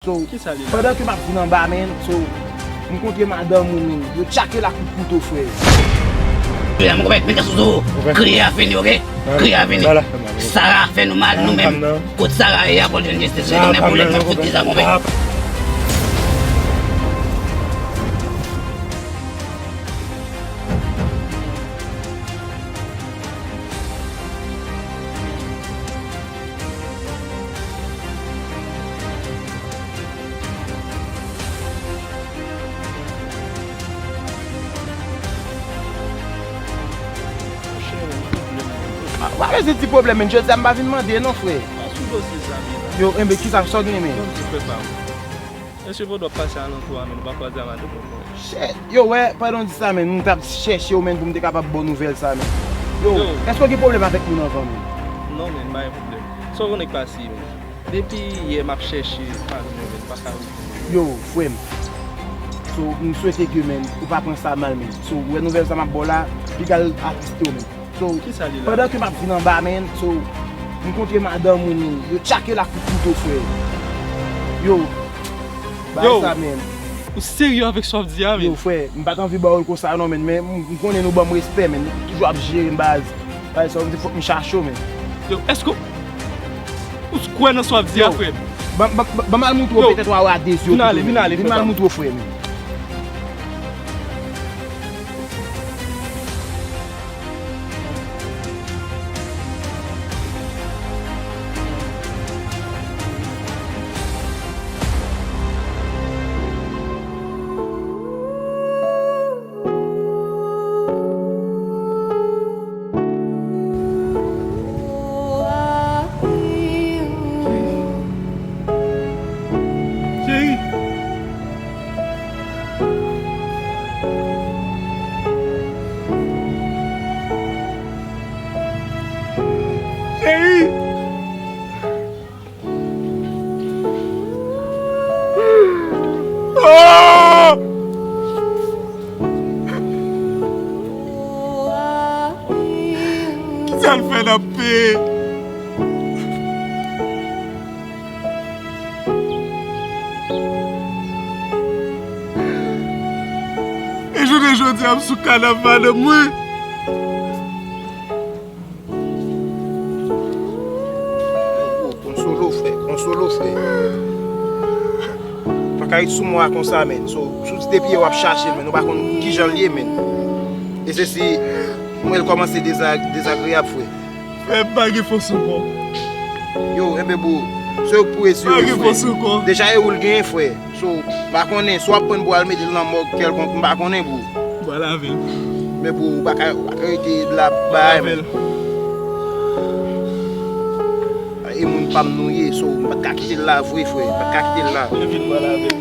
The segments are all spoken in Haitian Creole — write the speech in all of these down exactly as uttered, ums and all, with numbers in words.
So, pandan ke m ap vin anba, men, so, m kontre madanm ou, men, yo tchake l ak kout kouto, frè. Frè, mwen konprann, men gason zo, kriye a fini, oke? Kriye a fini. Sara fè nou mal, nou menm. Kot Sara ye a, pou l jwenn jistis, li tounen pou li, men fout li sa, konprann. W ap eseye di pwoblèm, men jodi a m pa vin mande non, frè. Yo, enben, kisa, sa w gen, men? Èske Vodou ap pase alantou a, men nou pa kwaze a madanm ou? Shit. Yo, wè, pandan w di sa, men, m t ap chèche w, men, pou m te kapab ba w nouvèl sa, men. Yo, èske w gen pwoblèm avèk moun anvan, men? Non, men, m pa gen pwoblèm. Sa w konnen k pase, men. Depi yè, m ap chèche madanm mwen, men, m pa ka rive. Yo, frè m. So, m swete ke, men, ou pa pran sa mal, men. So, ou wè nouvèl sa m ap ba w la, piga l atriste w, men. So, pandan ke m ap vin anba, men, so, m kontre madanm ou, men, yo tchake l ak kout kouto, frè. Yo, bagay sa, men. Ou serye avèk sa w ap di a, men? Yo, frè, m pa t anvi ba w l konsa, non, men, men m, m konnen nou ban m respè, men, nou toujou ap jere m, baz. Bagay sa, m di fòk m chache w, men. Yo, èske ou kwè nan sa w ap di a, frè m? Ban, ban, ban, ban m al moutre w, petèt w a wè a de zye w. Vin ale, vin ale, vin m al moutre w, frè m. Cheri. Cheri. Oh! Kisa l fè n ap peye? E jounen jodi a, m sou kadav madanm mwen. Konsole w, frè, konsole w, frè. Pa ka ret sou mò a konsa, men. So, sou ti depi yè w ap chache l, men, ou pa konn kijan l ye, men. E se si mwen l kòmanse deza-, dezagreyab, frè. Frè, m pa gen fòs ankò. Yo, enben, bro, se ou k pou rezire, frè. Pa gen fòs ankò. Deja, e ou l genyen, frè. So, m pa konnen, si w ap pran pou al mete l nan mòg kèlkonk, m pa konnen, bro. M pral lave l. Men, bro, ou pa ka, ou pa ka rete la, bay, men. E moun pa m nou ye, so, m pa t ka kite l la vre, frè. M pa t ka kite l la. Epi m pral lave l.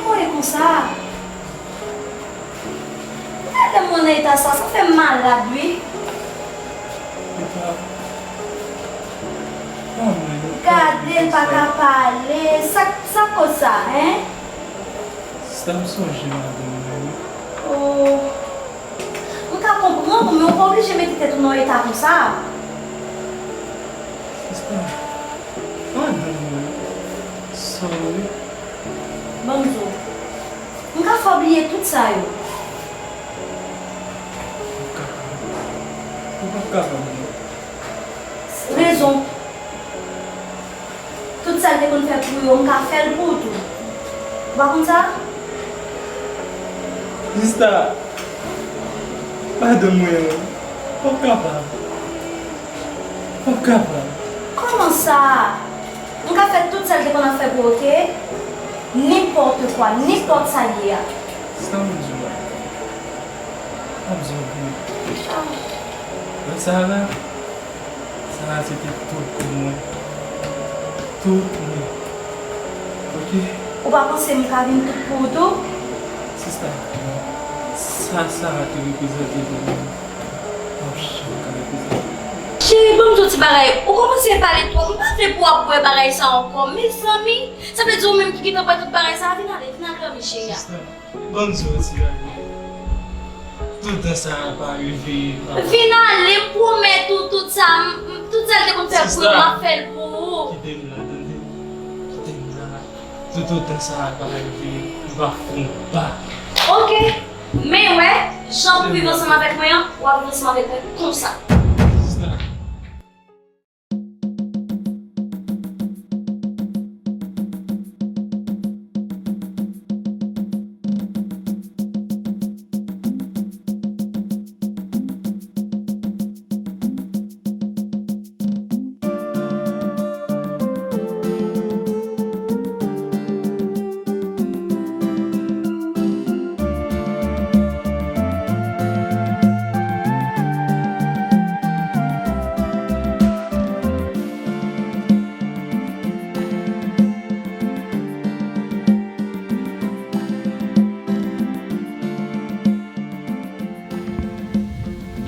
Ou ye konsa? Gade m nan eta sa, sa fè m malad, wi. Sista, pa mwen, non. Gade l pa ka pale. Sa, sa k koz sa, en? Sista, m sonje madanm mwen, wi. Oh. M ka konprann ou, men ou pa oblije mete tèt ou nan yon eta konsa. Sista, madanm mwen, sorry. Ban m di w, m ka fè w bliye tout sa yo. Ou p ap kapab. Ou p ap kapab, non. Rezon. Tout sa l te konn fè pou yo, m ka fè l pou ou tou. Ou pa konn sa? Sista, madanm mwen an, w ap kapab. W ap kapab. Kòman sa? M ka fè tout sa l te konn ap fè pou ou, oke? Nenpòt kwa, nenpòt sa l ye a. Sa m di w la. M ap di w byen. Ah. Lè sa a la, Sa a se te tout pou mwen. Tout pou mwen. Oke? Ou pa panse m ka vin tout pou ou tou? Sista, sa Sara te reprezante pou mwen, m ap janm ka reprezante. Cheri, ban m di w ti bagay. Ou kòmanse pale twòp. M pa vle pou w ap wè bagay sa ankò. Mezanmi, sa vle di ou menm ki gentan pran tout bagay sa. Vin ale, vin al dòmi, cheri a. Sista. Ban m di w ti bagay. Tout tan sa a pa rive, papa. Vin ale, m pwomèt ou tout sa, m, m, tout sa l te konn fè pou mwen, m ap fè l pou ou. Kite m la, tande? Kite m la. Tout otan sa a pa rive, m pa fè yon pa. Oke. Men wè, jan pou viv ansanm avèk mwen an, w ap viv ansanm avèk mwen konsa. Sista.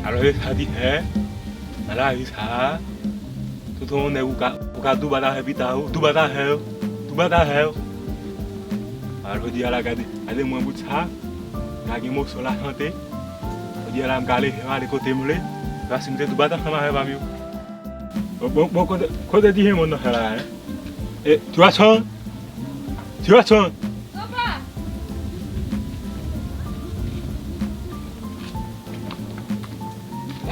Alò, e sa di, hein? Nan lavi sa a, tout yon nèg ou ka, ou ka doubat avè pita ou, doubat avè yo, doubat avè yo. Alò, jodi a la, gade, gade mwen bout sa, lage moso la chante. Jodi a la, m ka leve, m ale kote m vle, paske m te doubat ansanm avè pa m yo. Bon, bon, bon, kote, kote ti jenmou nan sa la, hein? E, ti gason! Ti gason! Papa!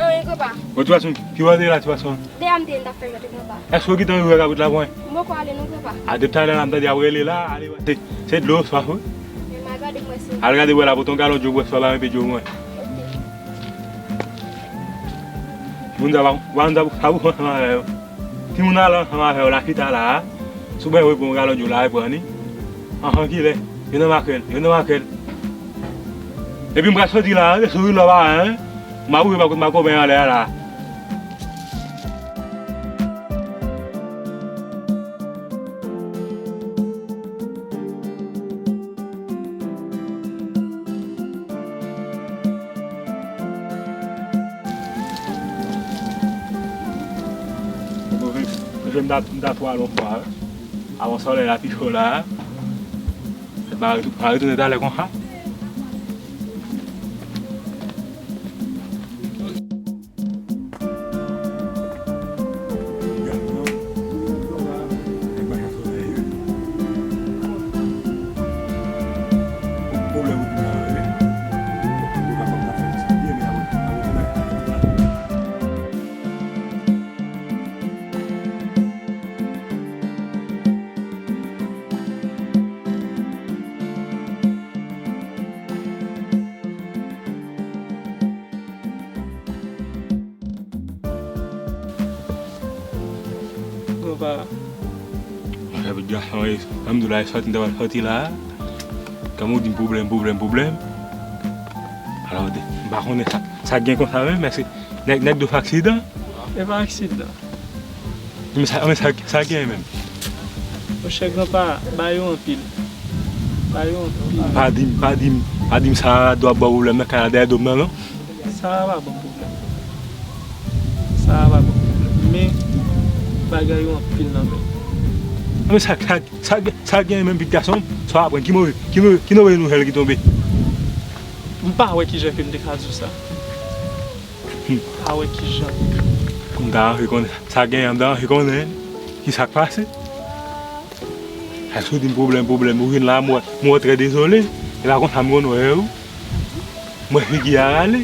Anyen, papa. Bon, ti gason, ki wè w te la, ti gason? Dèyè m te ye, m t ap fè jwèt, papa. Èske w gentan rive Kabrit la, pwen? M poko ale non, papa. A, depi talè la, m tande y ap rele la, ale, se, se dlo w swaf, wi. Men m al gade m wè si. Al gade wè la, pote yon galon dlo bwè, si w pa, ba m enpe dlo mwen. Ok. Moun sa pa, pa moun sa, sa pou fè ansanm avè yo. Timoun nan al ansanm avè yo la, chita la a. Si w bezwen reponn yon galon dlo la, reprann li. Anhan, kilè? Yo nan makrèl, yo nan makrèl. Epi m pral soti la, rete souri lò pa, hein? M ap rive pa kote makoben anlè a la. Mwen, mwen, m ta, m ta twale yon fwa, wi. Avan solèy la pi cho la. Mwen, mwen retounen talè konsa. Bon, pa. Monchè, bout gason, e, ann di w la, e sòti m ta pral sòti la. Kòm ou di m pwoblèm, pwoblèm, pwoblèm. Alò, de, m pa konnen sa, sa k gen konsa menm, èske nèg, nèg dwe fè aksidan? E pa aksidan. Men sa, men sa, sa gen menm? Monchè, granpa, ba yo anpil. Bagay yo anpil. Pa di m, pa di m, pa di m Sara dwe ap ba w pwoblèm nan kay la dèyè do m nan, non. Sara pa ban m pwoblèm. Sara pa ban m pwoblèm. Men, bagay yo anpil nan men. Men sa, sa, sa, sa gen menm pitit gason m? Sa w aprann? Ki move, ki move, ki move nouvèl ki tonbe? M pa wè kijan ke m te ka di w sa. Hmm. Pa wè kijan. M ta anvi konnen. Sa gen an, m ta anvi konnen. Ki sa k pase? Ay, si w di m pwoblèm, pwoblèm, ou vin la, m wè, m wè w trè dezole. E pa konsa m konn wè w. M wè figi a rale.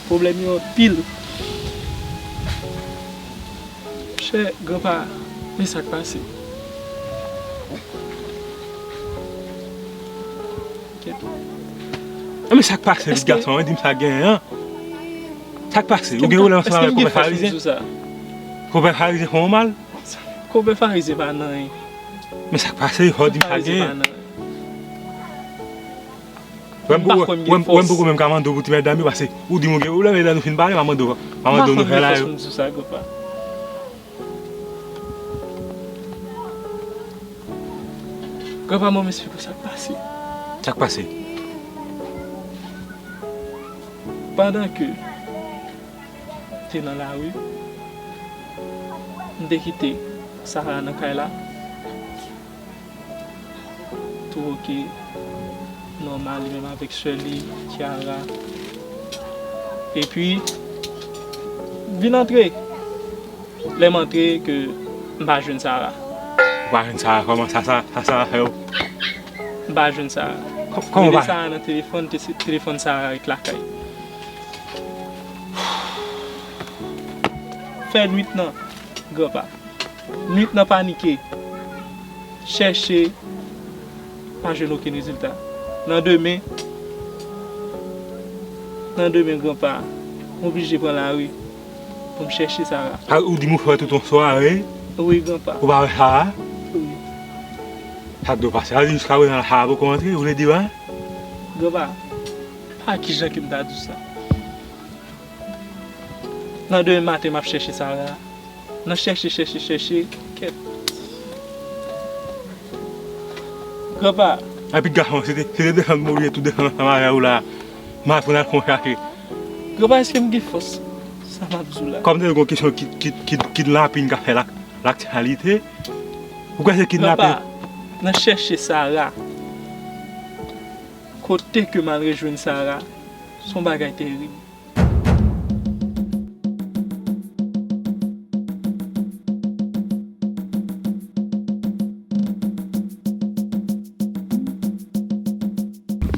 Pwoblèm yo anpil. Chè granpa, men sa k pase. Kèt. Nan, men sa k pase, pitit gason an, di m sa k genyen an. Sa k pase? Ou gen pwoblèm ansanm avèk konpè Farizyen? Konpè Farizyen fè w mal? Konpè Farizyen pa nan anyen. Men sa k pase, fò w di m sa k genyen. Wè m poko, wè m, wè m poko menm ka mande w pou ti mètdam yo, paske ou di m ou gen pwoblèm, e lè nou fin pale, m a mande w, m a mande w nouvèl a yo. Granpa, ban m esplike w sa k pase. Sa k pase? Pandan ke m te nan lari, m te kite Sara nan kay la. Tou oke, nòmal, li menm avèk sè li, Kiara. Epi, m vin antre. Lè m antre ke m pa jwenn Sara. Ou pa jwenn Sara, kòman sa, sa, sa, Sara fè w? M pa jwenn Sara. Kò-, kòman ou pa? Rele Sara nan telefòn, te-, telefòn Sara ret lakay. Fè nwit nan, granpa. Nwit nan panike. Chèche, pa jwenn okenn rezilta. Nan demen, nan demen, granpa, m oblije pran lari pou m chèche Sara. A, ou di m ou fè tout yon sware? Wi, granpa. Ou pa wè Sara? Wi. Sa k dwe pase? Sa vle di jiska prezan Sara poko rantre, ou vle di w anyen? Granpa, pa kijan ke m ta di w sa. Nan demen maten, m ap chèche Sara. Nan chèche, chèche, chèche, kèt. Granpa. Epi gason, se te, se te desann mouri, tou desann ansanm avè w la. M aprann al fon chache. Granpa, èske m gen fòs? Sa m ap di w la. Kòm te gen yon kesyon ki, ki, ki, kidnapin k ap fè lak-, laktyalite. Ou kwè se kidnapin? Granpa, nan chèche Sara, kote ke m al rejwenn Sara, se yon bagay terib.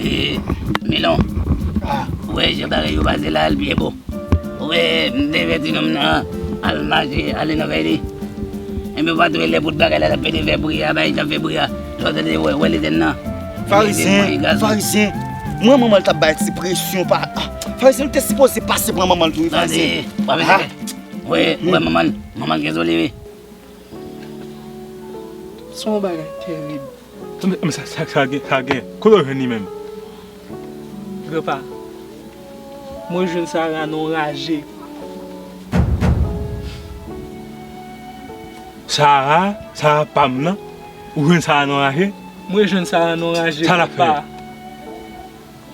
E, Milon, ah, ou wè jan bagay yo pase la, al byen bon. Ou wè, m te fè ti nonm nan al mache, ale nan kay li. Enben, ou pa t wè lè bout bagay la t ap pete fè bri a, bay t ap fè bri a. Lè w tande, wè, wè lèzèn nan. Farizyen, Farizyen. Mwen, manman l t ap bay ti presyon, pa, ah, Farizyen, ou te sipoze pase pran manman l tou, wi, Farizyen. Tande, w ap eseye. Wi, wè manman l, manman l gen zoli, wi. Se yon bagay terib. Men, men sa, sa, sa gen, sa gen. Kote w jwenn li menm? Granpa, mwen jwenn Sara nan yon raje. Sara, Sara pa m nan? Ou jwenn Sara nan yon raje? Mwen jwenn Sara nan yon raje, granpa. Sa l ap fè?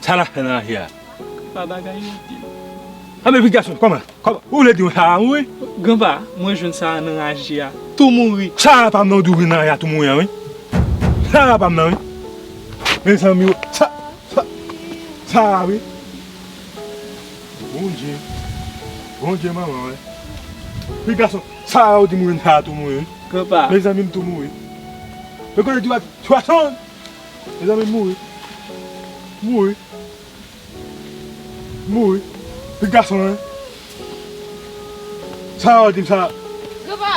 Sa l ap fè nan raje a? Granpa, bagay yo anpil. A, men pitit gason, kòman? Kòman? Ou vle di m Sara mouri? Granpa, mwen jwenn Sara nan raje a. Tou mouri. Sara pa m nan, ou di w vin nan raje a tou mouri an, wi. Sara pa m nan, wi. Mezanmi, wi. Sa, sa, Sara, wi. Bondye. Bondye, manman, wi. Pitit gason, Sara, ou di m ou jwenn Sara tou mouri, wi. Granpa. Mezanmi, m tou mouri. Men kote ti wa-, ti wason? Mezanmi, m mouri. M mouri. Mouri. Pitit gason an. Sa w di m sa? Granpa.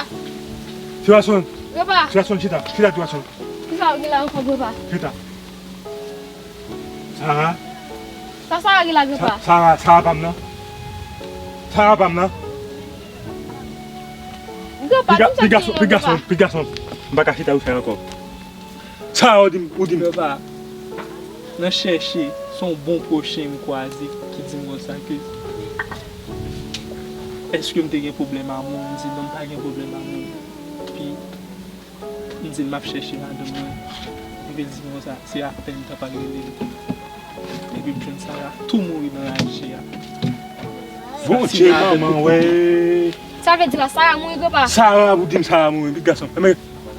Ti gason. Granpa. Ti gason, chita. Chita, ti gason. Kisa w gen la ankò, granpa? Chita. Sara. Sa Sara gen la, granpa? Sa-, Sara, Sara pa m nan. Sara pa m nan. Granpa, di m sa ki gen, granpa. Pitit gason, pitit gason. M pa ka chita wi fè ankò. Sa ou di m, ou di m. Granpa, nan chèche, se yon bon pwochen m kwaze ki di m konsa ke, èske m te gen pwoblèm a moun? M di non, m pa gen pwoblèm a moun. Epi, M di l m ap chèche madanm mwen. Epi l di m konsa, se apèn m t ap al rele l. Epi m jwenn Sara tou mouri nan raje a. Bondye, manman, wè. Sa vle di la, Sara mouri, granpa? Sara, ou di m Sara mouri, pitit gason. Men,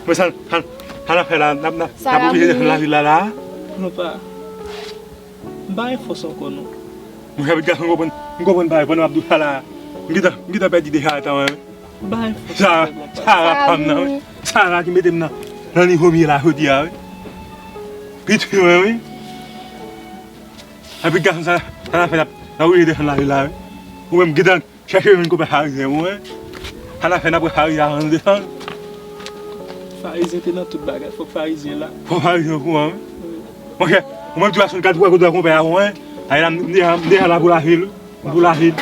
men sa, sa, sa n ap fè la, n ap, n ap, n ap oblije desann lavil la, la. Granpa, m pa gen fòs ankò, non. Monchè, pitit gason, m konprann, m konprann bagay, pandan m ap di w sa la. M gentan, m gentan pèdi deja, atan, wè. Bay fòs. Sara, Sara pa m nan, wi. Sara ki mete m nan, nan nivo m ye la jodi a, wi. Pitit mwen, wi. Epi gason sa, sa n ap fè, n ap, n ap oblije desann lari la, wi. Ou menm, gentan chèche jwenn konpè Farizyen, wi. Sa n ap fè, n ap wè Farizyen avan nou desann. Farizyen te nan tout bagay, fòk Farizyen la. Fòk Farizyen okouran, wi. Monchè, ou menm ti gason, gad pou wè kote w wè konpè a, wi. Ay la, m deja, m deja la pou lave l, wi. M pou lave l.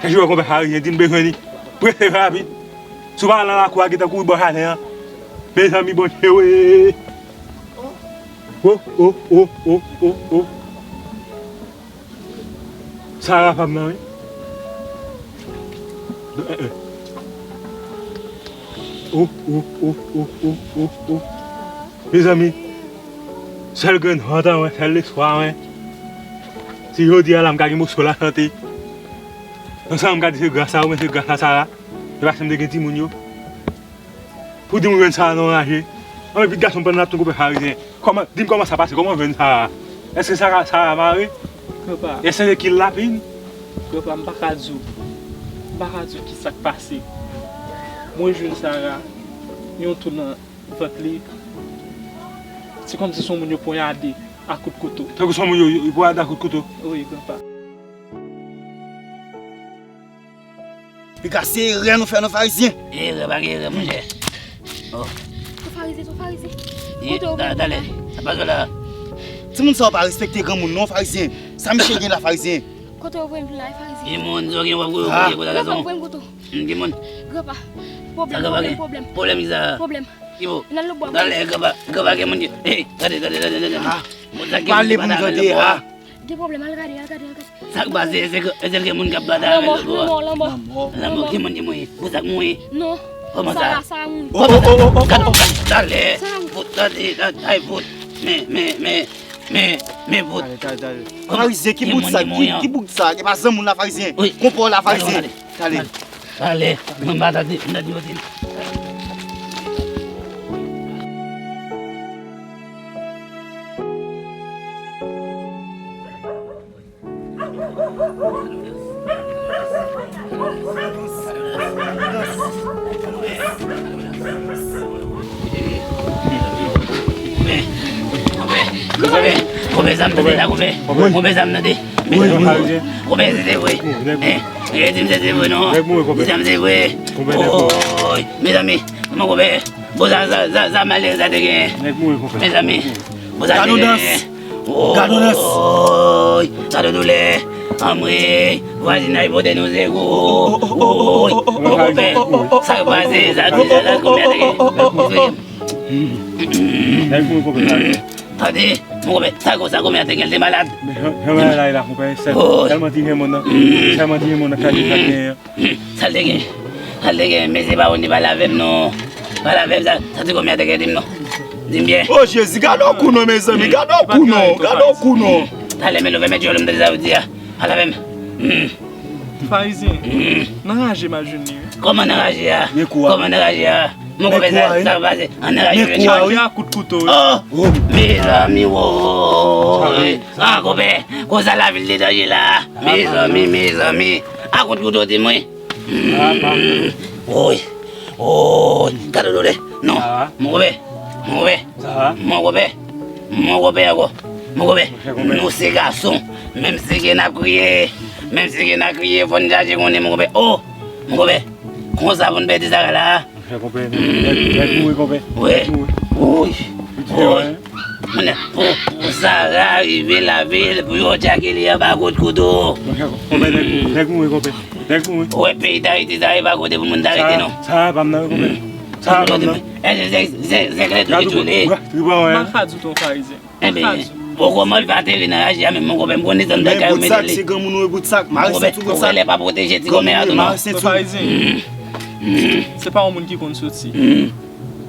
Chèche wè konpè Farizyen, di m bezwen li. Prese, rapid. Si w pa al nan lakou a, gentan kouri bò jaden an. Mezanmi, Bondye, wi. Oh, oh, oh, oh, oh, oh. Sara pa m nan, wi. Eh, eh. Oh, oh, oh, oh, oh, oh, oh. Mezanmi, sèl grenn vant an mwen, sèl lespwa mwen, si jodi a la m ka gen moso lasante, nan sa m ka di se gras a ou, men se gras a Sara, se paske m te gen timoun yo. Pou di m jwenn Sara nan raje. Anben, pitit gason m pandan n ap tann konpè Farizyen. Kòman, di m kòman sa pase, kòman w jwenn Sara? Èske Sara, Sara mare? Granpa. Èske se ki l lapin? Granpa, m pa ka di w. M pa ka di w ki sa k pase. Mwen jwenn Sara, yon tou nan vant li. Se kòmsi se yon moun yo ponyade a kout kouto. Tankou se yon moun yo, yo, yo ponyade a kout kouto. Wi, granpa. Piga, se erè nou fè non, Farizyen. Erè, pa gen erè, monchè. Oh. Son Farizyen, son Farizyen. Kote w voye m vin la? Sa pa la. Timoun sa yo pa respekte granmoun non, Farizyen. Sa misye gen la, Farizyen? Kote w voye m vin la, Farizyen? Timoun, sa gen w ap voye, voye, kote gason? Timoun. Granpa, pwoblèm, pwoblèm, pwoblèm. Pwoblèm ki sa? Pwoblèm. Ki bo? N al lòtbò. Talè, granpa, granpa gen moun ki, hey, gade, gade, gade, gade. Pale pou m tande, ha. Gen pwoblèm, al gade, al gade, al gade. Sa k pase? Èske, èske gen moun k ap batay avè l? Lanmò, lanmò, lanmò. Lanmò, gen moun ki mouri? Pou sa k mouri? Non. Kòman sa? Sara, Sara mouri. Oh, oh, oh, oh, oh, oh. Talè. Sara mouri. Fout, tande, tande, ay, fout. Men, men, men, men, men, fout. Talè, talè, talè. Farizyen, ki bout sa? Ki, ki bout sa? E pa zanmi w la, Farizyen. Wi. Konpò w la, Farizyen. Talè. Talè. Talè. Mwen pa tande, m tande yo di m. Konpè, konpè, konpè, sa m tande la, konpè. Konpè, sa m tande. Konpè, se te vre. Eh, eh, di m se te vre, non. Di sa m se vre. Oy, mezanmi, kòman konpè? Bon, sa, sa, sa, sa malere sa te gen. Mezanmi. Bon, sa te gen. Gadon dans. Gadon dans. Oy, sa te doulè. Anmwey, vwazinay pote nou sekou. Oy, konpè, sa k pase? Sa te gen, sa konpè te gen. Tande, mon konpè, sa konpè, sa konpè te gen, l te malad. Men jan, jan bagay la ye la, konpè, sèl, sèlman ti jen moun nan, sèlman ti jen moun nan, sa te, sa te gen. Sa l te gen? Sa l te gen? Mesye pa vin pale avè m non. Pale avè m, sa, sa ti kòmè a te gen di m non. Di m byen. Oh Jezi, gade yon kou non, mezanmi, gade yon kou non, gade yon kou non. Talè, men louvè men dyòl ou, m tande sa yo di a. Pale avè m. Farizyen, nan raje m al jwenn li wi. Kòman nan raje a? Kòman nan raje a? Mon konpè, sa, sa pase? An nan raje a. Raje a kout kouto wi. Oh! Mezanmi, woy! Ah, konpè, konsa lavil te danje la. Mezanmi, mezanmi. A kout kouto, di mwen. Woy, woy, gade doulè. Non, mon konpè, mon konpè, mon konpè, mon konpè ankò. Mon konpè, nou se gason. Menm si gen n ap kriye, menm si gen n ap kriye, fò n chache konnen, mon konpè. Oh, mon konpè, konsa pou n pèdi Sara la. Monchè, konpè, nèg, nèg mouri, konpè. Wi. Nèg mouri. Wi. Wi. Monchè, pou, pou Sara rive lavil, pou yo tchake li anba kout kouto. Monchè, konpè, nèg mouri, nèg mouri, konpè. Nèg mouri. Ou wè peyi Dayiti, sa e pa kote pou moun ta rete, non. Sa, sa pa m nan, konpè. Sa pa m nan. Èske se, se, se kle tou ki tchoule? M pa ka di w ton farizyen. Enben, bon, kòman l va ateri nan raje a menm, mon konpè, m konnen zòn dèk kay yo mete li. Boutsak, se granmoun ou ye, boutsak. Mari senti boutsak. Ou wè lè pa pwoteje ti kòmè a tou non. Mari senti. Se pa yon moun ki konn soti.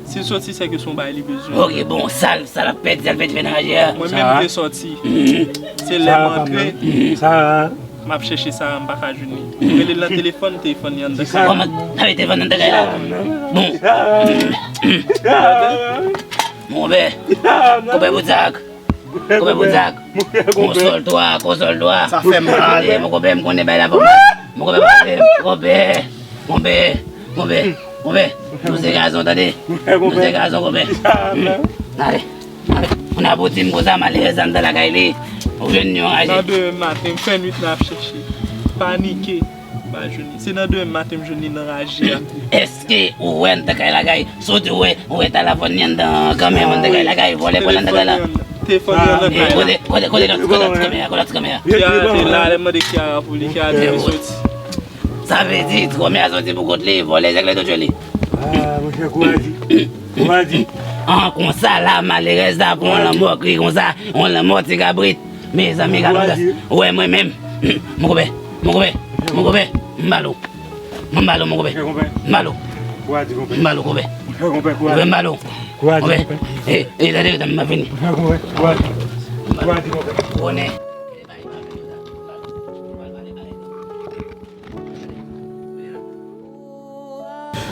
Si l soti, sèke se yon bagay li bezwen. Ok, bon, sa l, sa l ap pèdi, sa l pèdi menajè a. Mwen menm m te sòti. Se lè m antre, m ap chèche Sara, m pa ka jwenn li. M rele l nan telefòn, telefòn li anndan kay la. Kòman? Sa vle telefòn anndan kay la? Bon. Mon pè, konpè Boudak. Konpè Boudak. Konsòl twa, konsòl twa. Sa fè m mal. Mon konpè, m konnen bay la fò. Mon konpè, mon pè, mon pè, mon pè, mon pè. Nou se gazon, tande. Nou se gazon, konpè. Ale, ale. Moun ap di m konsa, malerèz anndan lakay li. Ou jwenn yon raje. Nan demen maten, m fè nwit la ap chèche. Panike. M pa jwenn li. Se nan demen maten m jwenn li nan raje a. Èske ou wè anndan kay lakay? Soti ou wè, ou wè talavòn li anndan kanmè anndan kay lakay, vòlè pran anndan kay la. Telefòn li anndan kay la. Kote, kote, kote lòt, kote lòt kanmè a, kote lòt kanmè a. Kiara te la, lè m mande Kiara pou li, Kiara di li soti. Sa vle di, ti kòmè a soti pou kont li, vòlè zèk lè tou tchwe li. Ah, monchè, kouraje. Kouraje. An, konsa la, malerèz la, pou yon lanmò kri konsa, yon lanmò ti kabrit. Mezanmi, gade konsa. Wè, mwen menm. Mon konpè, mon konpè, mon konpè. M ba l ou. M ba l ou, mon konpè. M ba l ou. Kouraje, konpè. M ba l ou, konpè. Monchè, konpè, kouraje. Konpè, m ba l ou. Kouraje, konpè. E, e, tande, tande, m ap vini. Monchè, konpè, kouraje. Kouraje, konpè. Konnen.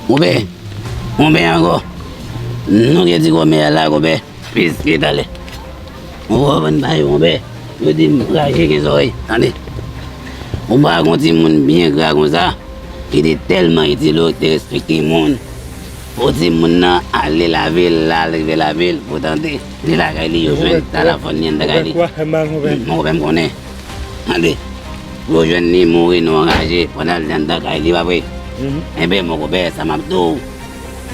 Konpè, konpè ankò. Nou gen ti kòmè a la, konpè. Piske talè. Ou konprann bagay, konpè. Yo di m raje gen zòrèy. Tande. Ou pa gon timoun byen gra konsa, ki te tèlman itil ou, ki te respekte moun. Pou timoun nan ale lavil, l al rive lavil, pou tande. Li lakay li, yo jwenn talavòn li anndan kay li. Mon konpè, m konnen. Tande. Yo jwenn li mouri nan yon raje pandan l te anndan kay li, pa vre? Enben, mon konpè, sa m ap di w,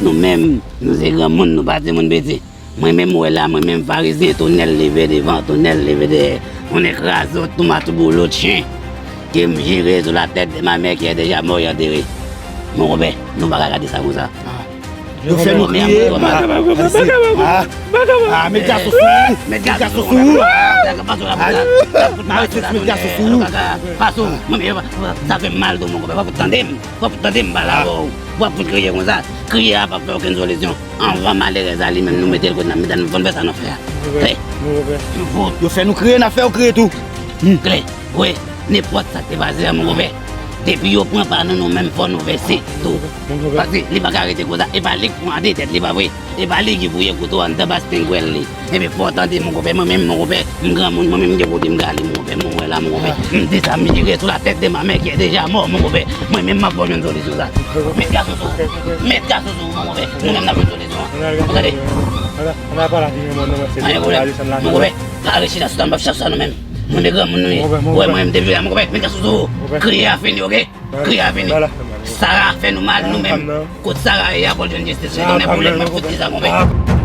nou menm, nou se granmoun, nou pa timoun piti. Mwen menm, ou wè la, mwen menm, Farizyen, tonèl leve devan, tonèl leve dèyè. On écrasé, tout matou boulot chen. Que m jure sur la tête de ma mère qui est déjà mort et enterrée. Mon konpè, nou pa ka gade sa konsa. Yo fè nou kriye. Ah, ah, met gason sou ou. Met gason sou ou. Ah, met gason sou ou. Sa fè m mal tou, mon konpè. Fò w tande m. Fò w tande m pale avè w. W ap fout kriye konsa. Kriye a p ap fè okenn solisyon. Anvan malerèz la li menm, nou mete l kote n ap mete l, nou fò n fè sa n ap fè a. Klè. Yo fè nou kriye, n ap fè yo kriye tou. Klè. Wi, nenpòt sa k te pase a, mon konpè. Depi yo pran pa nan nou menm, fò nou vèse tou. Paske li pa ka rete konsa. E pa li k pran de tèt li, pa vre? E pa li ki voye kouto anndan bas pengwèl li. Ebyen, fò w tande, mon konpè, mwen menm, mon konpè, m granmoun, mwen menm, m gen kote m ka ale, mon konpè, mwen wè la, mon konpè. M di sa, m jure sur la tête de ma mère qui est déjà mort, mon konpè. Mwen menm, m ap fè w jwenn solisyon sa. Met gason sou ou. Met gason sou ou, mon konpè. Nou menm, n ap jwenn solisyon an. Ou tande? Anyen pwoblèm. Mon konpè, pa rechita sou sa, m ap chache sa nou menm. Nou de granmoun nou ye. Ou wè mwen menm depi la, mon konpè, met gason sou ou. Kriye a fini, oke? Kriye a fini. Sara fè nou mal, nou menm. Kot Sara ye a, fò l jwenn jistis li. Konnen pou lèt m ap fout di sa, mon konpè.